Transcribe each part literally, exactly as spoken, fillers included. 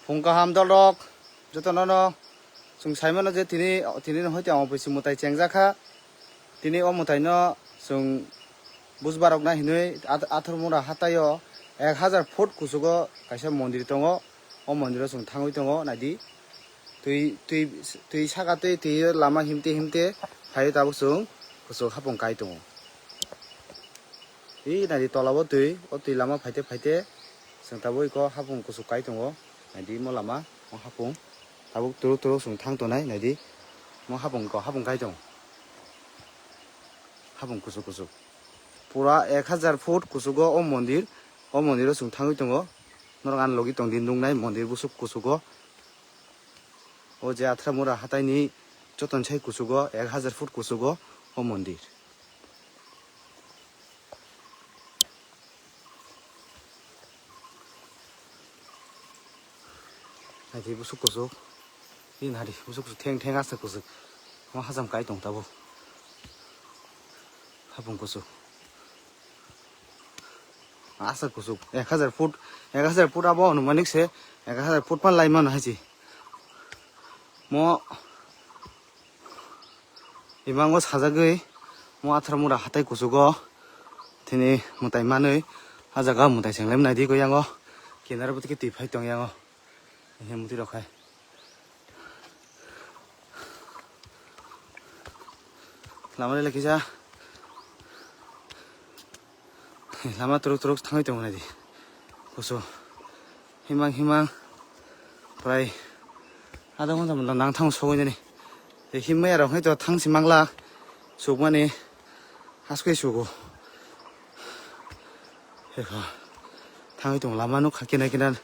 Phung kaham dolrok, jotono no chwng sai mano je tini, tini no hoite omo pisi mwtai chengjak kha. Tini o mwtai no chwng bujbar rok nai hinwi At-, Atharmura hatai o ek hazar foot kuchugo kaisa mondir tongo. O mondir o chwng thangwi tongo, naidi. Twi, twi, twi saka twi, twi lama himte himte phaiwi tabuk chwng kuchuk hapung kai tongo. Ih, naidi tola o twi, o twi lama phaite phaite chwng tabuk iko hapung kuchuk kai tongo. Naidi mo lama, mo hapung. Tabuk turuk turuk chwng thang tongnai, naidi. Mo hapung ko, hapung kai tongo. Hapung kuchuk kuchuk. Pura ek hazar foot kuchugo o mondir, o mondir o chwng thangwi tongo. Norok ani logi tongdi nuknai mondir busuk kuchugo. O je Atharmura hataini joton sai kuchugo, ek hazar foot kuchugo o mondir. Naidi busuk kuchuk. Bini hari busuk kuchuk, theng theng aswk kuchuk. Mo hacham kai tong tabuk. Hapung kuchuk. Aswk kuchuk. Ek hazar foot, ek hazar foot abo anumanik se, ek hazar foot pan lai mano hai se. Mo Imango sajagwi mo Atharmura hatai kuchugo tini mwtai manwi, ah jaga mwtai chenglai naidi ko yango kinaro bwtwi twi phai tong yango. He mwtwi rok hai lama le kisa. Lama turuk turuk thangwi tongo naidi. Kusu himang himang prai adha ghonta mano nang thang sogwi nani. Tei himya rok hai to thang si mangla sukmani haskui sugo. Ekha thangwi tongo lama nukha kina kina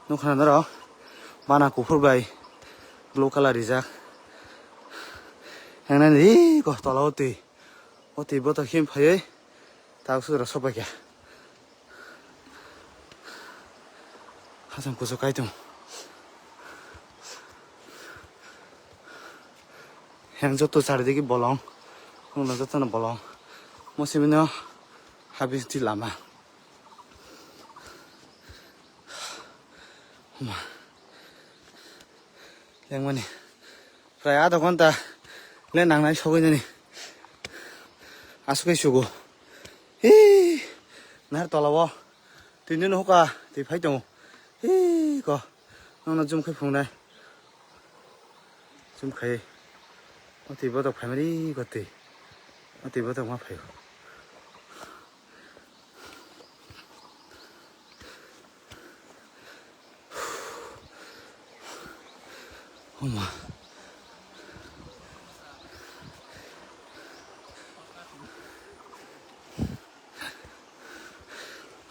nukha norok bana kuphur bai blue colour rijak. Yang nani ri ko tola o twi. O twi boto him phaiwi tabuk sudra sopaikha. Hacham kuchuk kaitung. Yang joto chardigi bolong. Khulumno jotono bolong. Mo simino habis di lama. Huma. Lengmani. Prai adha ghonta le nangnai sogwi nani. Aswkhe sugo. Hi. Nahar tola o. Twi nini huka twi phai tongo. Hi ko. Nono jum khai phungnai. Jum khai. O twi botok phaimani ko twi. O twi botok ma phaio. Homa.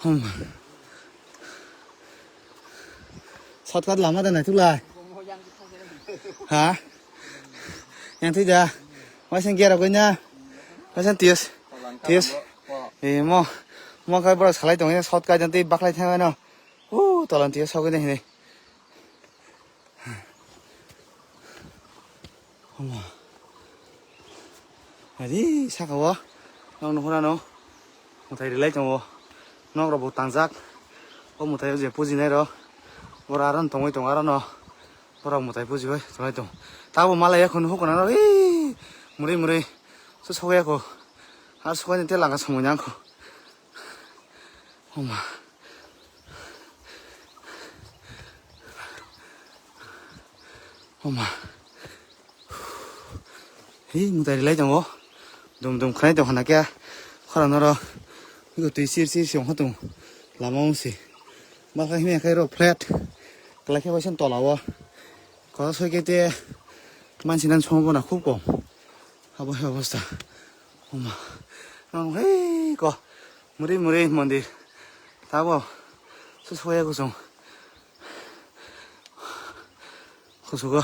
Homa. Shortcut lama da naithok lai. Ha? Yang thwi da. Waisang gear rok na. Waisang tiyos. Tiyos. Eh, mo. Mo khe borok salai tongo, shortcut jang tei baklai thangwi no. Uh, tolan tiyos sogwi hinwi. Homa. Adi saka o. Nang nuhura no. Mutai rilai tongo. Nok rok bo tangjak. O mutai o je pujinai rok. Boro aro no tongwi tongo aro no. Borok mwtai puji bai tongnai tong. Tabo malai ya khun hukuna no. Ee, muri muri. Su sokya ko. Ar sokya ni te langa samui nang ko. Homa. Homa. Hei, mwtai rilai tongo. Dum dum khnai tong hana khe. Khorang noro. Ego twi sir sir se ongkha tong. Lama wngsi. Bakha himya khe ro flat. Kwlai khe waisa tola o. Kosa soi khe te mansi nan somo bona khub kom. Abo hai obostha. Oma. Nang hei ko. Muri muri mondir. Tabo. Su soya kusung. Kusugo.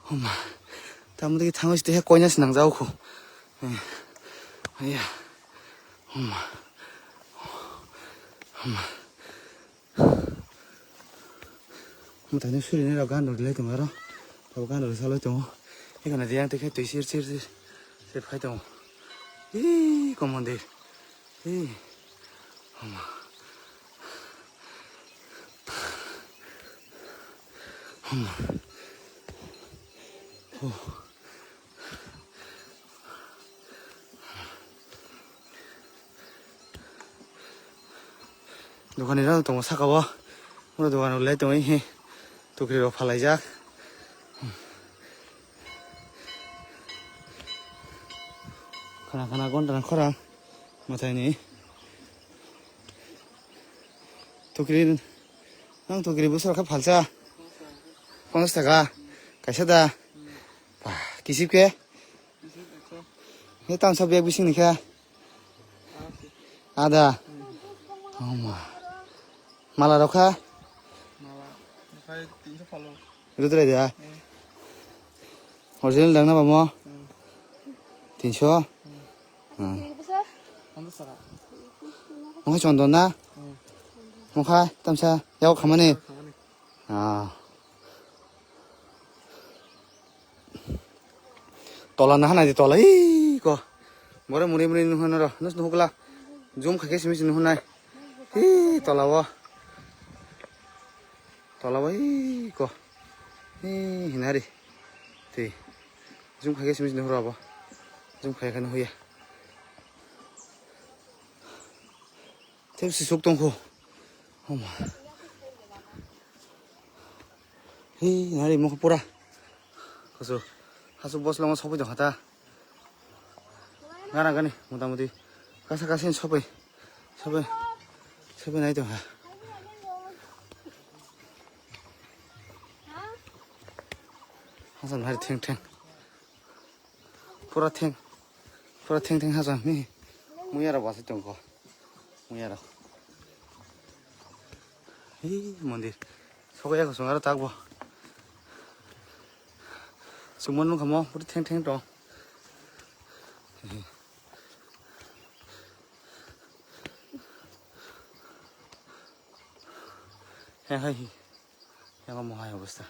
Oma. Tamo digi thango site he koina sinang jao khu. Eh. Aya. Oma. Oma. Mwtaino surinai rok gan rok rilai tongo aro. Abo gan rok salai tongo. Ekhana de yang tei khe twi sir sir sir. Sir phai tongo. Ih, ko mondir. Ih. Oma. Dokanirok tongo saka o. Oro dokan rok le tongwi he tukri rok phalaijak. Khana khana gonta khorang mwtai ni tukri. Nang tukri bwswk khe phalsa? Ponchash taka kaisa da. Ba, kisip khe? He tamsa bag bising ni khe? Ada. Oma. Mala rok kha? Mala, okhai tinso phalok. Rudrai da. Hmm. Original dang na bamo? Hmm. Tinso? Hmm. Hmm. Ponchash taka. Mokha chondon na? Hmm. Mokha tamsa yao khamani? Khamani. Ah. Tola naha nai di tola iko. Bore muri muri nuhuna ro. Nus nuhukla. Zoom khaikhe simi simi nuhunai. Hi tola o. Tola o iko. Hi hinari. Ti. Zoom khaikhe simi simi nuhura bo. Zoom khaikhe nuhuya. Tep si suk tongkho. Oma. Hi, nari mokho pura. Kaso, haso bos longo sopoi tong hata. Gana gani, mota moti. Kasa kasa ni sopoi. Sopoi. Sopoi nai tong ha. Hasan hari theng theng. Pura theng, pura theng theng hajak ni. Muya rok bwsai tongkho. Muya rok. Hi mondir. Sokya kosong aro takbo. Sumon nukha mo pura theng theng tong. He hai hi. Yang mo hai obostha.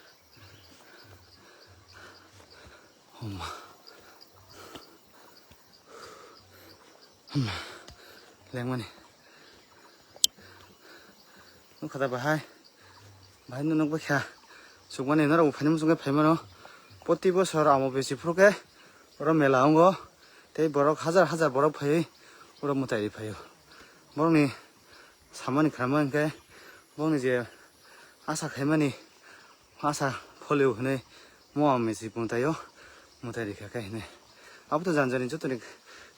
Homa. Homa. Lengmani. Nukha da bahai. Bahai nunuk bakha. Sukmani norok buphani muchungkhe phaimano. Poti bosor amo besi phuru khe oro mela ongo. Tei borok hajar hajar borok phaiwi oro mwtai ri phaio. Borokni samani khlaima hinkhe bongni je asa khaimani asa pholio hinwi mo misi mwtaio mwtai rikha khe hinwi. Abo to jani jani jotoni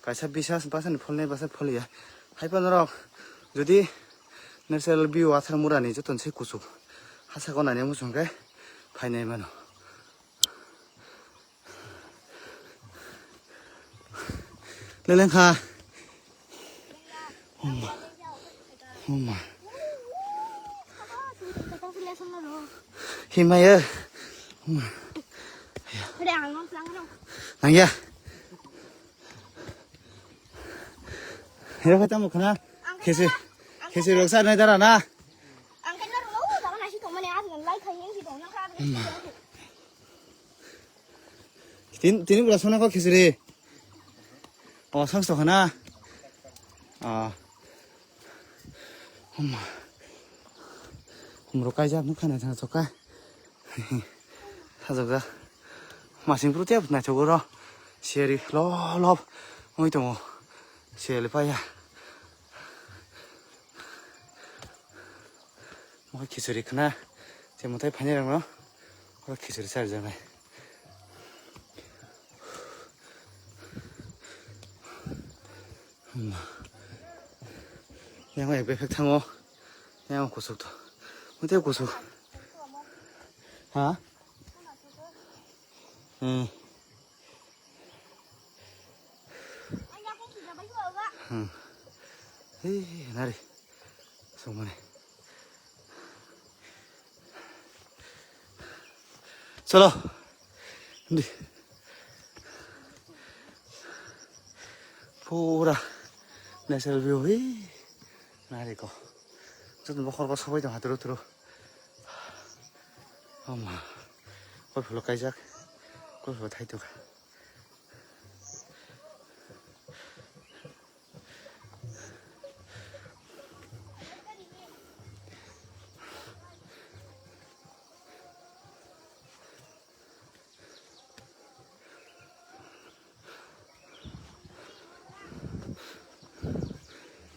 kaisa bisas basani pholnai basa pholiya. Haiphano norok jodi natural view athar murani jotoni se kuchuk hasa ko nani muchung khe phainai mano. Leleng kha. Homa. Homa. Himaya. Homa. Nangya. Hero kata mo khana. Khesi. Khesi roksa nai dara na. Homa. Tin, tini bwla songna kho khichiri. O, sang sokha na. Ah. Hum. Humro kaijak nukha na thang soka. Sajokjak. Masing pru tep naithok oro. Seri lo lo. Oi tongo. Seri paya. Mokhe khichiri khna, je mwtai phainai rokno, oro khichiri cha rijaknai. Yang bai befek thango, yang kusuk to, mwtai kusuk. Ha? Hmm. Hmm. Hei, nari. Songmani. Cholo. Di. Pura natural view, hei. Nari ko. Joto bokhor ko sobai tong ha turu turu. Oma. Koi phulo kaijak. Koi phulo thai tong kha.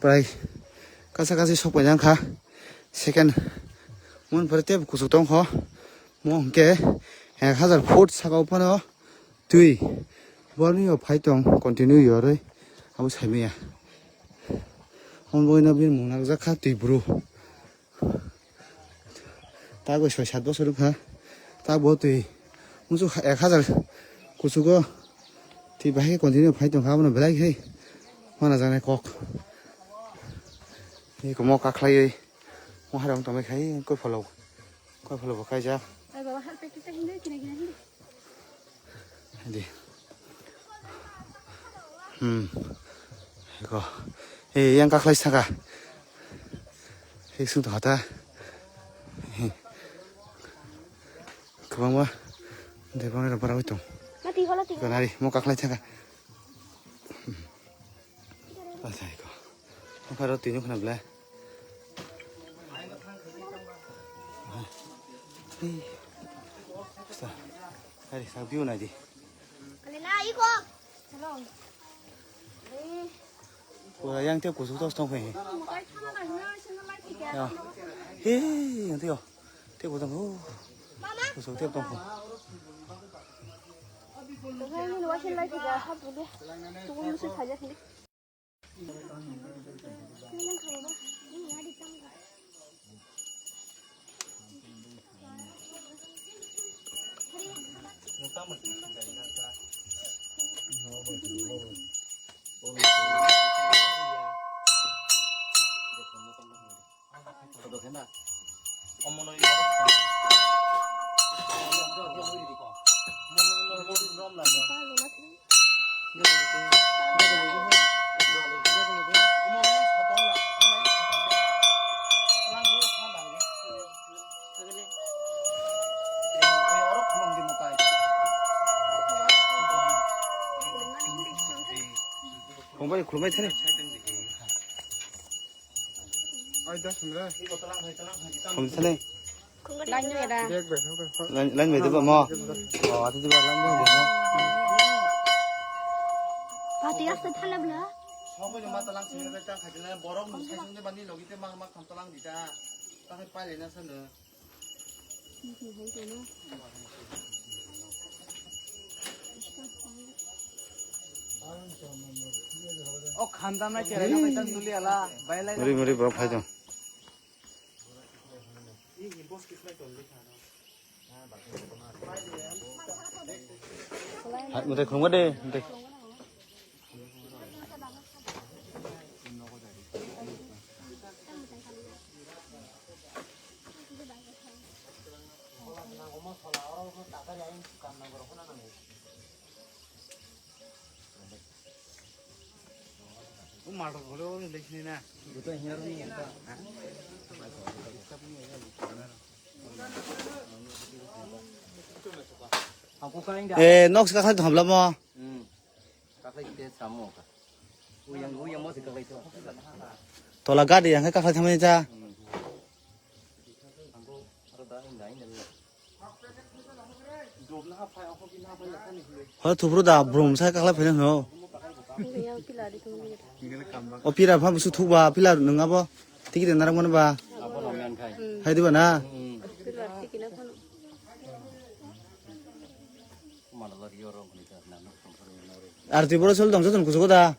Bai, kasa kasi sok paijak kha. Second, mon pore tebo kuchuk tong kho. Mo hwnkhe ek hazar foot saka o phano twi. Borni o phai tong continue yorwi abo saimaya. Hon boina bini mung nangjak kha twi bru. Ta bo soi sat bosor wngkha. Ta bo twi muchuk ek hazar kuchugo twi bahai continue phai tongkha, abono belai khe mana jaknai kok. Eko mo kakhlaiwi mo harang tongbai khai koi phalok, koi phalok bo kaijak. Ai baba, hal pekti ta hindi, kina kina hindi. Di. Hmm. Eko. Eh, yang kakhlai saka. Hei, sung tong hata. Hei. Kwbangma. Debang rok bara tong. Mati, hola, ti. Eko nari, mo kakhlai saka. Acha, eko. Ang karo twi nukna ble. Hei. Sa. Hari sa view nai di. Pura yang tei kuchuk tos tong phai. Ya. Hei, yang tei yo. Tei kuchuk tong. Kuchuk tei tong. Khumbai khulumbai thani. Khum thani. Line, line bai diba mo? Oh, ati diba line bai diba mo? Pati asta thala bla. Sokoi no mata lang sini bai tang khai dina borok no sai sung de bani logi te mang mang kham talang dita. Ta khai pai le na sa no. O kham dam na cherai na khai tang duli ala. Bai lai. Muri muri borok phai tong. Hai, mwtai khulumkha de, mwtai. Eh, nok se kakhai tong habla mo. Hmm. Kakhai te samo ka. Uyang, uyang mo se kakhai to. Tola gadi yang kakhai thamani cha. Hmm. Horo thubru da brum sai kakla phai nang no. O pira pha busu thuk ba pila nang abo tiki de narang man ba. Hai diba na. Ar twi boro sol dong sa tong kusugo da.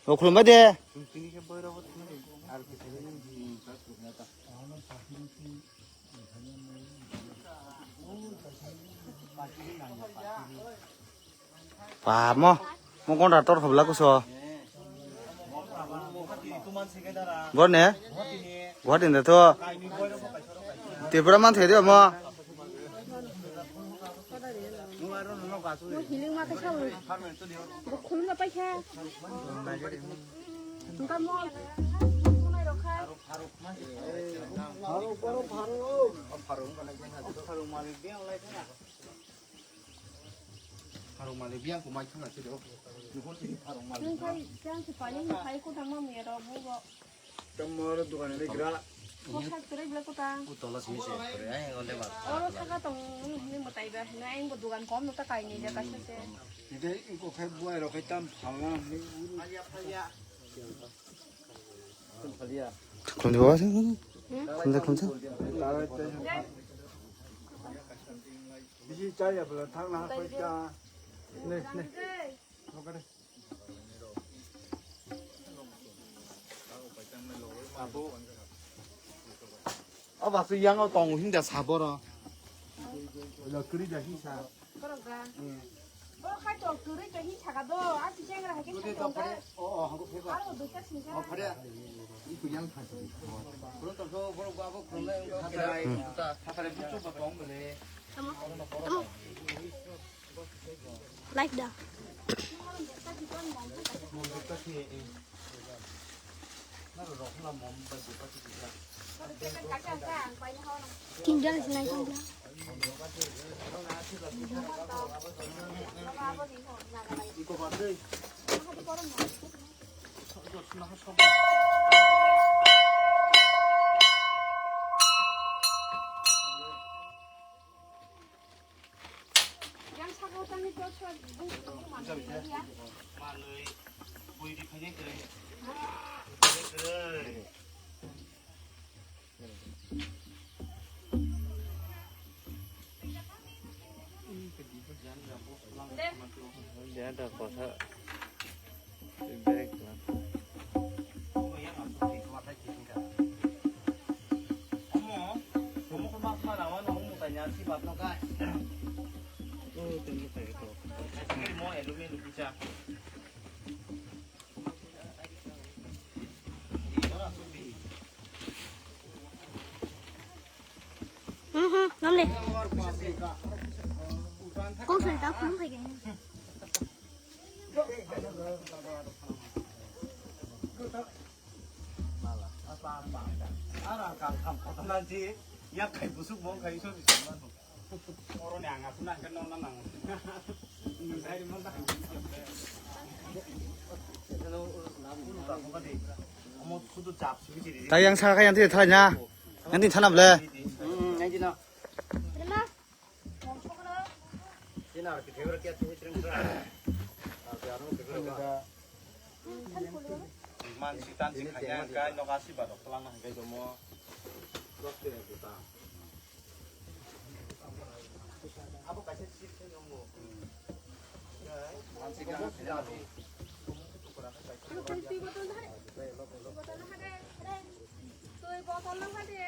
O khulumbai de. Ba mo, mo konda tor hobla kuso. Bor ne? Guwahati ni da to. Tripura man thedi mo. Mo hiling ma khe sabo. Bo khulum na paikha. Tungka mo. Mo nai rokha. Pharuk, pharuk, pharuk. Pharuk malik dia lai kha. Pharok malik biyang ko mai thangna se do. Nihon ni pharok malik. Nung khai jang se pani ni khai ko tangma mi ro bu bo. Tamo ro dukan ni gra. Ko sak tere bla ko ta. U tola simi se. Ai ngol de ba. Oro saka tong ni mo tai ba. Na eng bo dukan kom no ta kai ni ja ka se. Ide ko khai buai ro khai tam phalna ni. Khum di baba, khum di, khum di. Bisi chaya bela thang na khoi ta. Ne, ne. Abo. Abo su yang o tong hing da saboro. Lo kri da hing sa. Borok da. Hmm. Borok khai tong kwrwi tong hini saka do, a si chengra hai khe sai tong da. O, o, hango pheba. Aro dui ta singsa. O, phare. Iku yang pha. Borok tong so, borok ba bo khulumnai wngkha. Khapare, khapare buchuk ba tong bole. Tamo, tamo. Live da. Kinjal sinai tong dia. Yang saka utangni to chwa bung bung manwi ya. Manwi bui di phai kwrwi. Phai kwrwi. Dia ada kosa. Mhm, namle. Kau sudah tahu kamu kayak gini. Ara kang kam kotona ji, ya kai busuk bong kai so bisa mano. Oro ni anga puna kan nona nang. Nung dari mana? Hello, namu tak apa deh? Amo sudah cap sih jadi. Tayang saka yang tidak tanya. Yang tidak tanya boleh. Hmm, yang tidak. Mansi tansi khanya hwnkhe nok asi ba rok twlangna hwnkhe jomo. Abo kaisa seat khe nongo. Mansi khe ang khanya. Twi botol no hade. Twi botol no hade.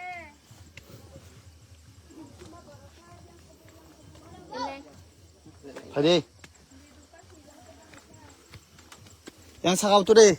Hadi. Yang sakau tu deh.